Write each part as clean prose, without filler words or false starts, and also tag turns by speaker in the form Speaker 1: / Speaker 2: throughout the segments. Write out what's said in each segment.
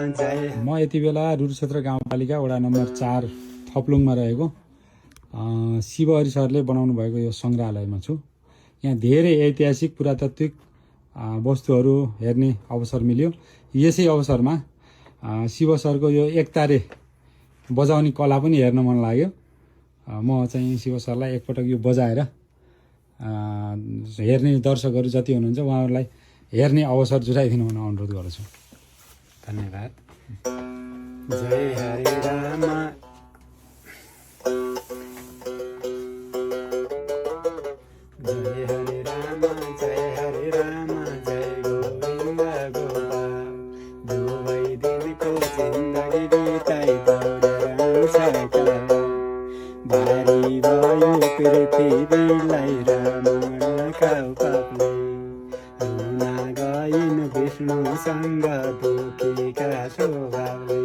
Speaker 1: म यति बेला रुरक्षेत्र गाउँपालिका वडा नम्बर 4 थप्लुङमा रहेको शिवहरि सरले बनाउनु भएको यो सङ्ग्रहालयमा छु। यहाँ धेरै ऐतिहासिक पुरातात्विक वस्तुहरू हेर्ने अवसर मिल्यो। यसै अवसरमा शिव सरको यो एकतारे बजाउने कला पनि हेर्न मन लाग्यो। म चाहिँ शिव सरलाई एकपटक यो बजाएर हेर्ने दर्शकहरू जति हुनुहुन्छ उहाँहरूलाई हेर्ने अवसर जुटाइदिनु हुन अनुरोध गर्छु। धन्यवाद।
Speaker 2: जय हरे राम जय हरे राम जय हरे राम जय गोविन्द गोपाल दुवै दिनको जिन्दगी बिताइ दौड्याउँ सकल भारी भयो पृथ्वीलाई रमणका पापले रुना गइन् विष्णुसँग दुखेका स्वभावले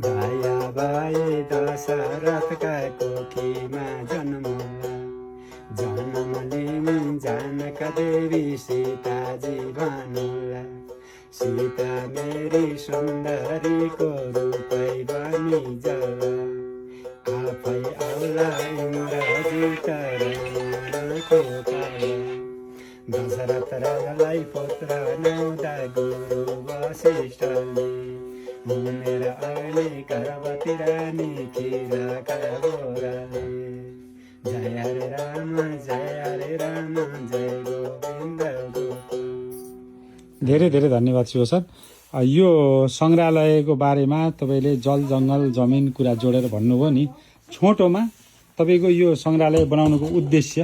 Speaker 2: भाया भए दशरथका कोखीमा जन्मला जन्म लिने जानका देवी सीताजी भन्नुला सीता मेरी सुन्दरीको रूपै बनी जला आफै आउला इन्द्रजित रावणको काला दशरथ राजालाई पुत्र न्याउँदा गुरु वसिष्ठले घुमेर अहिले गर्भवती रानी खिराका बोराले जय हरे राम जय गोविन्द गोपाल।
Speaker 1: धेरै धेरै धन्यवाद शिव सर। यो सङ्ग्रहालयको बारेमा तपाईँले जल जङ्गल जमिन कुरा जोडेर भन्नुभयो नि। छोटोमा तपाईँको यो सङ्ग्रहालय बनाउनुको उद्देश्य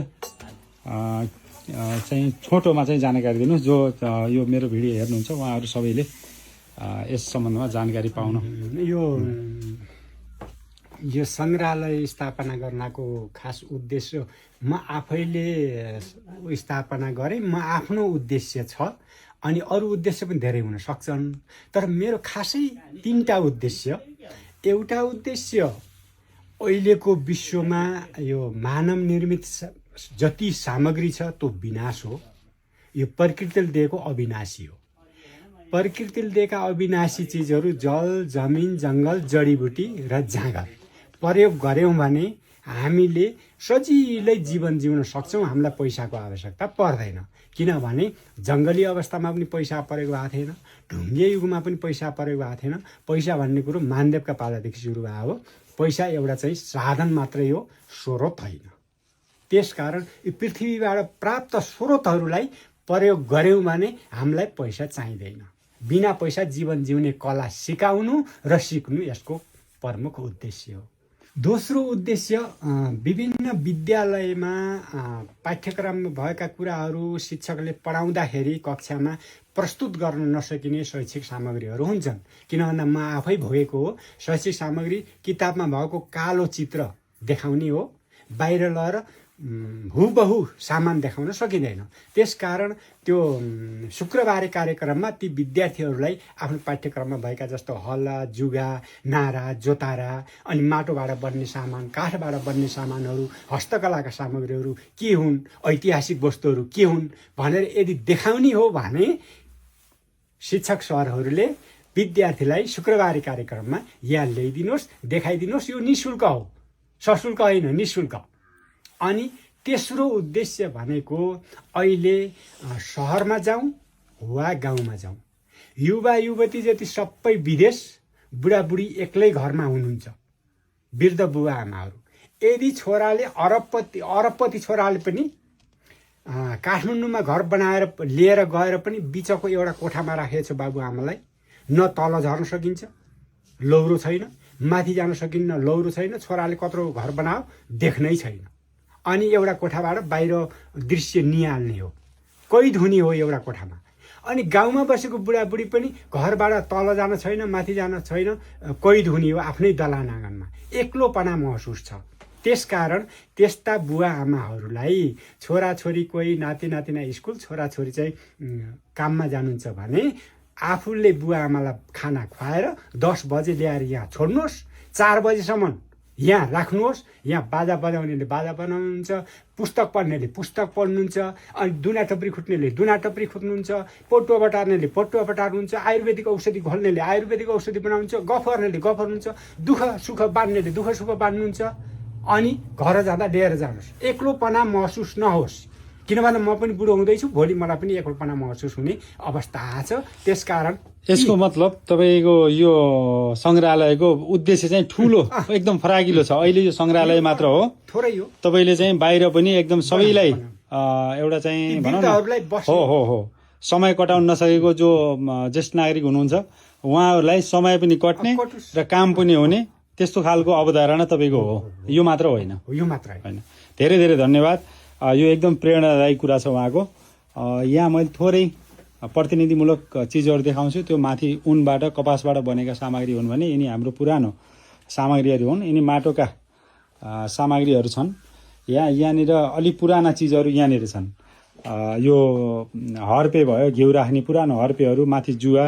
Speaker 1: चाहिँ छोटोमा चाहिँ जानकारी दिनुहोस्। जो यो मेरो भिडियो हेर्नुहुन्छ उहाँहरू सबैले यस सम्बन्धमा जानकारी पाउन।
Speaker 2: यो सङ्ग्रहालय स्थापना गर्नको खास उद्देश्य म आफैले स्थापना गरेँ। म आफ्नो उद्देश्य छ अनि अरू उद्देश्य पनि धेरै हुन सक्छन्, तर मेरो खासै 3टा उद्देश्य। एउटा उद्देश्य अहिलेको विश्वमा यो मानव निर्मित जति सामग्री छ त्यो विनाश हो। यो प्रकृतिले दिएको अविनाशी हो। प्रकृतिले दिएका अविनाशी चिजहरू जल जमिन जङ्गल जडीबुटी र जाँगर प्रयोग गऱ्यौँ भने हामीले सजिलै जीवन जिउन सक्छौँ। हामीलाई पैसाको आवश्यकता पर्दैन, किनभने जङ्गली अवस्थामा पनि पैसा प्रयोग भएको थिएन, ढुङ्गे युगमा पनि पैसा प्रयोग भएको थिएन। पैसा भन्ने कुरो मानदेवका पालादेखि सुरु भएको हो। पैसा एउटा चाहिँ साधन मात्रै हो, स्रोत होइन। त्यसकारण यो पृथ्वीबाट प्राप्त स्रोतहरूलाई प्रयोग गऱ्यौँ भने हामीलाई पैसा चाहिँदैन। बिना पैसा जीवन जिउने कला सिकाउनु र सिक्नु यसको प्रमुख उद्देश्य हो। दोस्रो उद्देश्य विभिन्न विद्यालयमा पाठ्यक्रममा भएका कुराहरू शिक्षकले पढाउँदाखेरि कक्षामा प्रस्तुत गर्न नसकिने शैक्षिक सामग्रीहरू हुन्छन्। किनभने म आफै भोगेको हो। शैक्षिक सामग्री किताबमा भएको कालो चित्र देखाउने हो, बाहिर लगेर हुबहु सामान देखाउन सकिँदैन। त्यसकारण त्यो शुक्रबारे कार्यक्रममा ती विद्यार्थीहरूलाई आफ्नो पाठ्यक्रममा भएका जस्तो हल्ला जुगा नारा जोतारा अनि माटोबाट बन्ने सामान काठबाट बन्ने सामानहरू हस्तकलाका सामग्रीहरू के हुन्, ऐतिहासिक वस्तुहरू के हुन् भनेर यदि देखाउने हो भने शिक्षक सरहरूले विद्यार्थीलाई शुक्रबारे कार्यक्रममा यहाँ ल्याइदिनुहोस्, देखाइदिनुहोस्। यो निःशुल्क हो, सशुल्क होइन, निःशुल्क। अनि तेस्रो उद्देश्य भनेको अहिले सहरमा जाउँ वा गाउँमा जाउँ, युवा युवती जति सबै विदेश, बुढाबुढी एक्लै घरमा हुनुहुन्छ, वृद्ध बुवा आमाहरू। यदि छोराले अरबपति छोराले पनि काठमाडौँमा घर बनाएर लिएर गएर पनि बिचको एउटा कोठामा राखेको छ बाबुआमालाई, न तल झर्न सकिन्छ, लौरो छैन, माथि जान सकिन्न, लौरो छैन, छोराले कत्रो घर बनायो देख्नै छैन। अनि एउटा कोठाबाट बाहिर दृश्य निहाल्ने हो, कैद हुने हो एउटा कोठामा। अनि गाउँमा बसेको बुढाबुढी पनि घरबाट तल जान छैन, माथि जान छैन, कैद हुने हो आफ्नै दलान आँगनमा। एक्लोपना महसुस छ। त्यसकारण त्यस्ता बुवा आमाहरूलाई छोराछोरी कोही नाति नातिना स्कुल, छोराछोरी चाहिँ काममा जानुहुन्छ भने आफूले बुवा आमालाई खाना खुवाएर 10 बजे ल्याएर यहाँ छोड्नुहोस्, 4 बजेसम्म यहाँ राख्नुहोस्। यहाँ बाजा बजाउनेले बाजा बनाउनुहुन्छ, पुस्तक पढ्नेले पुस्तक पढ्नुहुन्छ, अनि दुना टपरी खुट्नेले दुना टपरी खुट्नुहुन्छ, पटुवा बटार्नेले पटुवा बटार्नुहुन्छ, आयुर्वेदिक औषधि घोल्नेले आयुर्वेदिक औषधि बनाउनुहुन्छ, गफ गर्नेले गफ गर्नुहुन्छ, दुःख सुख बाँध्नेले दुःख सुख बाँध्नुहुन्छ। अनि घर जाँदा लिएर जानुहोस्, एक्लोपना महसुस नहोस्। किनभने म पनि बुढो हुँदैछु, भोलि मलाई पनि एक्लोपना महसुस हुने अवस्था आछ। त्यसकारण
Speaker 1: यसको मतलब तपाईँको यो सङ्ग्रहालयको उद्देश्य चाहिँ ठुलो एकदम फराकिलो छ। अहिले यो सङ्ग्रहालय मात्र हो,
Speaker 2: थोरै हो।
Speaker 1: तपाईँले चाहिँ बाहिर पनि एकदम सबैलाई एउटा चाहिँ भनौँ न हो समय कटाउन नसकेको जो ज्येष्ठ नागरिक हुनुहुन्छ उहाँहरूलाई समय पनि कट्ने र काम पनि हुने त्यस्तो खालको अवधारणा तपाईँको हो, यो मात्र होइन।
Speaker 2: यो मात्र
Speaker 1: होइन। धेरै धेरै धन्यवाद। यो एकदम प्रेरणादायी कुरा छ उहाँको। यहाँ मैले थोरै प्रतिनिधिमूलक चिजहरू देखाउँछु। त्यो माथि ऊनबाट कपासबाट बनेका सामग्री हुन् भने यिनी हाम्रो पुरानो सामग्रीहरू हुन्। यिनी माटोका सामग्रीहरू छन्। यहाँनिर अलि पुराना चिजहरू यहाँनिर छन्। यो हर्पे भयो, घिउ राख्ने पुरानो हर्पेहरू, माथि जुवा,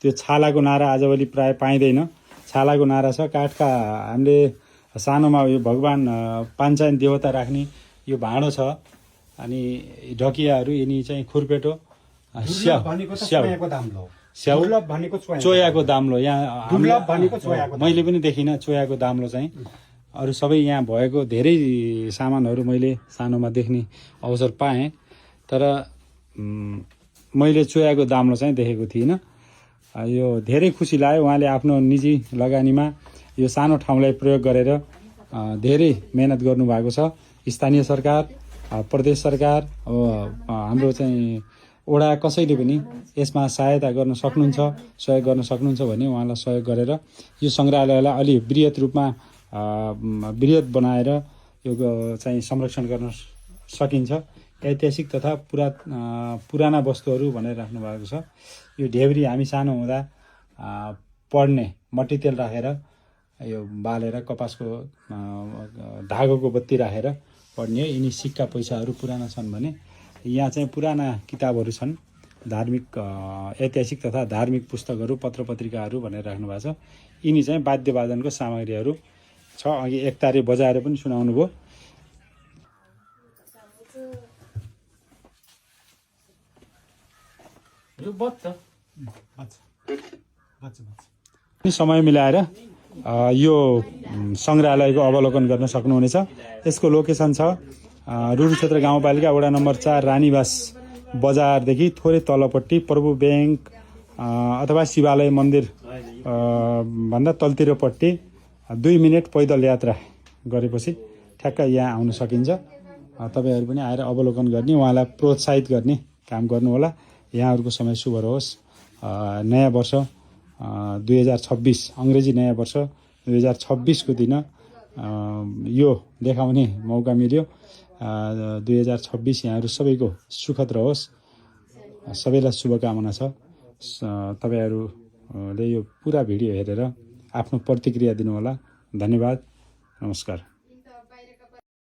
Speaker 1: त्यो छालाको नारा आजभोलि प्राय पाइँदैन। छालाको नारा छ। काठका हामीले सानोमा यो भगवान् पाञ्चायन देवता राख्ने यो भाँडो छ। अनि ढकियाहरू यिनी चाहिँ खुर्पेटो, चोयाको दाम्लो। यहाँ मैले पनि देखिनँ चोयाको दाम्लो चाहिँ। अरू सबै यहाँ भएको धेरै सामानहरू मैले सानोमा देख्ने अवसर पाएँ, तर मैले चोयाको दाम्लो चाहिँ देखेको थिइनँ। यो धेरै खुसी लाग्यो। उहाँले आफ्नो निजी लगानीमा यो सानो ठाउँलाई प्रयोग गरेर धेरै मेहनत गर्नुभएको छ। स्थानीय सरकार, प्रदेश सरकार, हाम्रो चाहिँ ओडा कसैले पनि यसमा सहायता गर्न सक्नुहुन्छ, सहयोग गर्न सक्नुहुन्छ भने उहाँलाई सहयोग गरेर यो सङ्ग्रहालयलाई अलि बृहत रूपमा बृहत बनाएर यो चाहिँ संरक्षण गर्न सकिन्छ। ऐतिहासिक तथा पुराना वस्तुहरू भनेर राख्नु भएको छ। यो ढेब्री हामी सानो हुँदा पढ्ने मट्टीतेल राखेर यो बालेर कपासको धागोको बत्ती राखेर पढ्ने। यिनी सिक्का पैसाहरू पुराना छन् भने यहाँ चाहिँ पुराना किताबहरू छन्, धार्मिक ऐतिहासिक तथा धार्मिक पुस्तकहरू, पत्र पत्रिकाहरू भनेर राख्नु भएको छ। यिनी चाहिँ वाद्यवादनको सामग्रीहरू छ। अघि एकतारे बजाएर पनि सुनाउनु भयो। समय मिलाएर यो सङ्ग्रहालयको अवलोकन गर्न सक्नुहुनेछ। यसको लोकेसन छ रुडु क्षेत्र गाउँपालिका वडा नम्बर 4 रानीवास बजारदेखि थोरै तलपट्टि प्रभु ब्याङ्क अथवा शिवालय मन्दिर भन्दा तल्तिरपट्टि 2 मिनट पैदल यात्रा गरेपछि ठ्याक्क यहाँ आउन सकिन्छ। तपाईँहरू पनि आएर अवलोकन गर्ने, उहाँलाई प्रोत्साहित गर्ने काम गर्नुहोला। यहाँहरूको समय शुभ रहोस्। नयाँ वर्ष 2026 अङ्ग्रेजी नयाँ वर्ष 2026 को दिन यो देखाउने मौका मिल्यो। 2026 यहाँहरू सबैको सुखद रहोस्। सबैलाई शुभकामना छ। तपाईँहरूले यो पुरा भिडियो हेरेर आफ्नो प्रतिक्रिया दिनुहोला। धन्यवाद। नमस्कार।